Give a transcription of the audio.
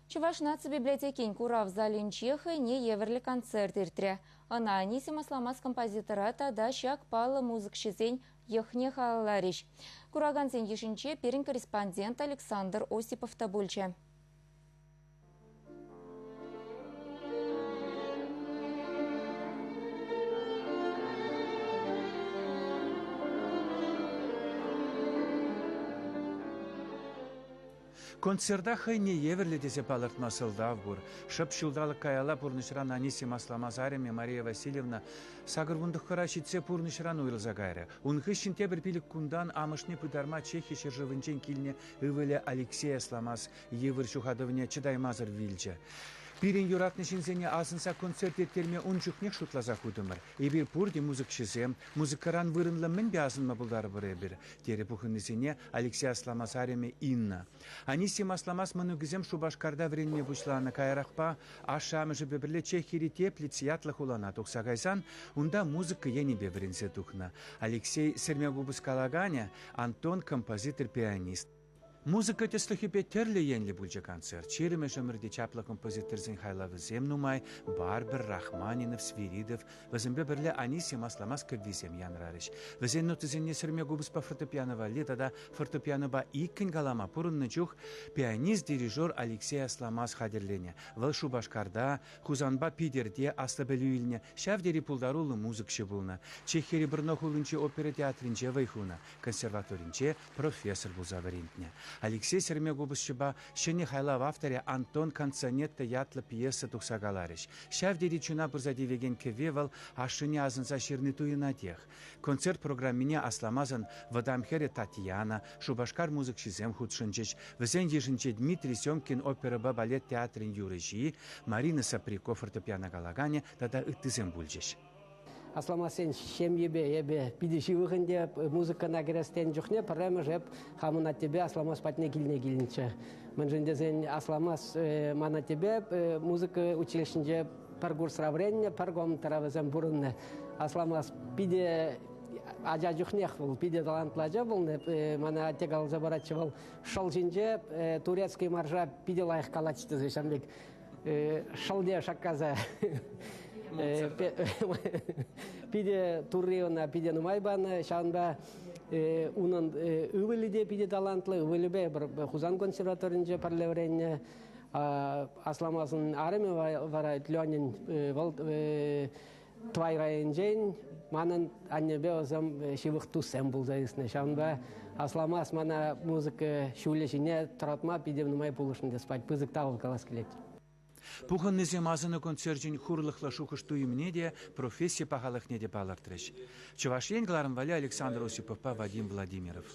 Чӑваш наци библиотекин курав залӗнче хӑйне евӗрлӗ концерт иртрӗ. Ӑна Анисим Асламас композитора тата ҫак паллӑ музыкҫӑсен йӑхне халалларӗҫ. Куракансен йышӗнче пирӗн корреспондент Александр Осипов та пулчӗ. Концерта хӑйне евӗрлӗ тесе палӑртма сӑлтав пур. Шӑп ҫулталӑк каялла пурнӑҫран Анисим Асламас арӑмӗ Мария Васильевна 89-ра ҫитсе пурнӑҫран уйрӑлса кайрӗ. Ун хыҫҫӑн тепӗр пилӗк кунтан амӑшне пытарма Чехи ҫӗршывӗнчен килнӗ ывӑлӗ Алексей Асламас йывӑр ҫухатӑвне чӑтаймасӑр вилчӗ. Пирӗн юратнӑ ҫынсене асӑнса концерт ирттерме ун чухнех шутласа хутӑмӑр. Эпир пурте музыкҫӑсем, музыкӑран вырӑнлӑ мӗнпе асӑнма пултарӑпӑр эпир, терӗ пухӑннисене Алексей Асламас арӑмӗ Инна. Анисим Асламас мӑнукӗсем Шупашкарта вӗренме пуҫланӑ каярахпа ашшӗ-амӑшӗпе пӗрле Чехири Теплиц ятлӑ хулана тухса кайсан унта музыка енӗпе вӗренсе тухнӑ. Алексей сӗрме купӑс калаканӗ, Антон композитор-пианист. Музыка тӗслӗхӗпе тӗрлӗ енлӗ пулчӗ концерт. Ҫирӗмӗш ӗмӗрти чаплӑ композиторсен хайлавӗсем нумай, Барбер, Рахманинов, Свиридов, вӗсемпе пӗрле Анисим Асламас кӗввисем янрарӗҫ. Вӗсен нотисене сӗрме купӑспа фортепиано валли тата фортепианопа иккӗн калама пурӑннӑ чух пианист-дирижер Алексей Асламас хатӗрленӗ. Вӑл Шупашкарта, Хусанпа Питӗрте аслӑ пӗлӳ илнӗ, ҫав тери пултаруллӑ музыкҫӑ пулнӑ. Чехири Брно хулинчи опера театрӗнче вӑй хунӑ, консерваторинче профессор пулса вӗрентнӗ. Алексей Сӗрме купӑсҫӑпа ҫӗнӗ хайлав авторӗ Антон Канцонетто ятлӑ пьеса тухса каларӗҫ. Ҫав тери чуна пырса тивекен кӗвве вӑл ашшӗне асӑнса ҫырни туйӑнатех. Концерт программине Асламасӑн вӑтам хӗрӗ Татьяна, Шупашкар музыкҫисем хутшӑнчӗҫ. Вӗсен йышӗнче Дмитрий Семкин оперӑпа балет театрӗн юрӑҫи, Марина Саприко фортепиано калаканӗ тата ыттисем пулчӗҫ. Асламассен ҫемйипе эпӗ питӗ ҫывӑх ӗнтӗ. Музыкӑна кӗрес тенӗ чухне пӗрремӗш эп хамӑн аттепе Асламас патне килне килнӗччӗ. Мӗншӗн тесен Асламас ман аттепе музыка училищинче пӗр курсра вӗреннӗ, пӗр комнатӑра вӗсем пурӑннӑ. Асламас питӗ ача чухнех вӑл питӗ талантлӑ ача пулнӑ. Мана атте каласа паратчӗ вӑл шӑл ҫинче турецкий марша питӗ лайӑх калатчӗ тесе ҫавӑн пек шӑлне шаккаса питӗ турри ӑна питӗ нумай панӑ. Ҫавӑнпа унӑн ывӑлӗ те питӗ талантлӑ. Ывӑлӗпе пӗр Хусан консерваторинче пӗрле вӗреннӗ. Асламасӑн арӑмӗ вара Ленин вӑл Тӑвай районӗнчен манӑн аннепе вӗсем ҫывӑх туссем пулса ӳснӗ. Ҫавӑнпа Асламас мана музыка ҫулӗ ҫине тӑратма питӗ нумай пулӑшнӑ тес пать. Пысӑк тав калас килет. Пухӑннисем асӑннӑ концерчӗн хурлӑхлӑ шухӑш-туйӑмне те, професси пахалӑхне те палӑртрӗҫ. Чӑваш Ен кӑларӑм валли Александр Осиповпа Вадим Владимиров.